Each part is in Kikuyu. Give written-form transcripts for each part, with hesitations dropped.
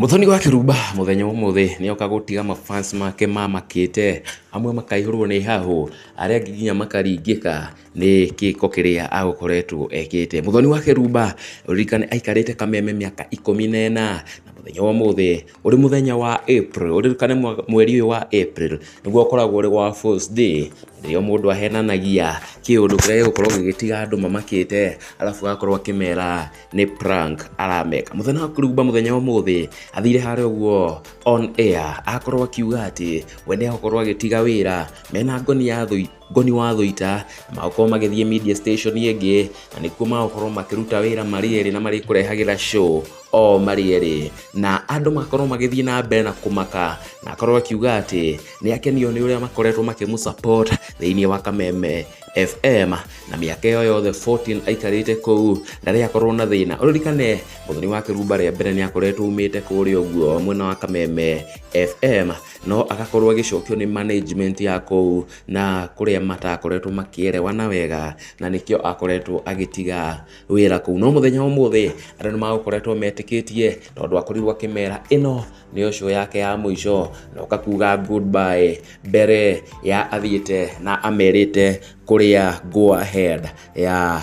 Muthoni wa Kĩrumba mũthenya wa ũmũthĩ nĩ oka gũtiga mafans make mamakĩte, amwe makaihũrwo nĩ hahũ, arĩa angĩ nginya makaringĩka nĩ gĩko kĩrĩa agũkoretwo ekĩte. Muthoni wa Kĩrumba ũririkane aikarĩte Kameme mĩaka 14, na mũthenya wa ũmũthĩ ũrĩ mũthenya wa April, ũririkane mweri ũyũ wa April nĩguo ũkoragwo ũrĩ wa Fools Day, rĩrĩa mũndũ ahenanagia kĩũndũ kĩrĩa gĩgũkorwo gĩgĩtiga andũ mamakĩte, arabu agakorwo akĩmera nĩ prank arameka. Mũthenya wa Kĩrumba mũthenya wa ũmũthĩ athire harĩa ũguo on air akorwo akiuga atĩ we nĩ egũkorwo agĩtiga wĩra mena ngoni ya thũ ngoni wa Thũita, magũkorwo magĩthiĩ media station ĩngĩ na nĩkuo magũkorwo makĩruta wĩra marĩ erĩ na marĩkũrehagĩra show o marĩ erĩ, na andũ makorwo magĩthiĩ na mbere na kũmaka, na akorwo akiuga atĩ nĩ akenio nĩ ũrĩa makoretwo makĩmũ support thĩinĩ wa Kameme FM na mĩaka ĩyo yothe 14 aikarĩte kũu ndarĩ akorwo na thĩna. Ũririkane Mũthoni wa Kĩrumba rĩa mbere nĩ akoretwo umĩte kũrĩa ũguo mwena wa Kameme FM, no agakorwo agĩcokio nĩ management ya kũu na kũrĩa matakoretwo makĩerewana wega, na nĩkĩo akoretwo agĩtiga wĩra kũu. No mũthenya wa ũmũthĩ andũ nĩ magũkoretwo metĩkĩtie tondũ akorirwo akĩmera ĩno nĩyo show yake ya mũico, na oka kuga goodbye mbere ya athiĩte na amerĩte kũrĩa go ahead ya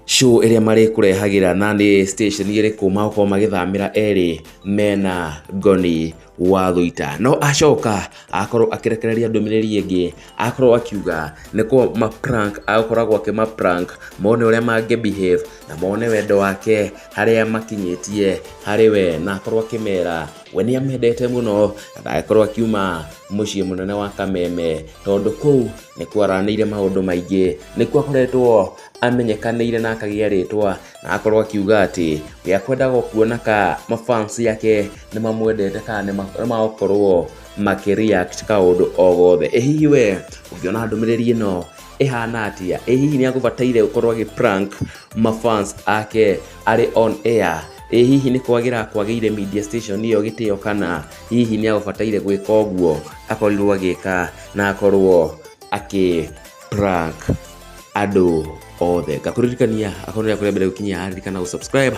show ĩrĩa marĩkũrehagĩra na nĩ station ĩrĩkũ magũkorwo magĩthamĩra erĩ mena ngoni wa Thũita. No acoka akorwo akĩrekereria ndũmĩrĩri ĩngĩ, akorwo akiuga nĩ kũ ma prank agũkoragwo akĩma prank mone ũrĩa mangĩ behave na mone wendo wake harĩa makinyĩtie harĩ we, na akorwo akĩmera we nĩ amendete mũno na ndagĩkorwo akiuma mũciĩ mũnene wa Kameme tondũ kũu nĩ kwaranĩire maũndũ maingĩ, nĩkuo akoretwo amenyekanĩire na akagĩa rĩtwa, na akorwo akiuga atĩ we akwendaga kuona ka mafans yake nĩ mamwendete kana nĩ magũkorwo makĩ react kaũndũ o gothe. Ĩ hihi we ũngĩona ndũmĩrĩri ĩno ĩhana atĩa? Ĩ hihi nĩ agũbataire gũkorwo agĩ prank mafans ake arĩ on air? Ĩ hihi nĩ kwagĩra kwagĩire media station ĩyo gĩtĩo, kana hihi nĩ agũbataire gwĩka ũguo akorirwo agĩka na akorwo akĩ prank andũ othe? Ngakũririkania akorwo nĩ rĩa mbere gũkinyia, ririkana gũ subscribe,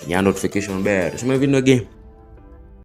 hinya notification bell. Tũcemanie video ĩngĩ.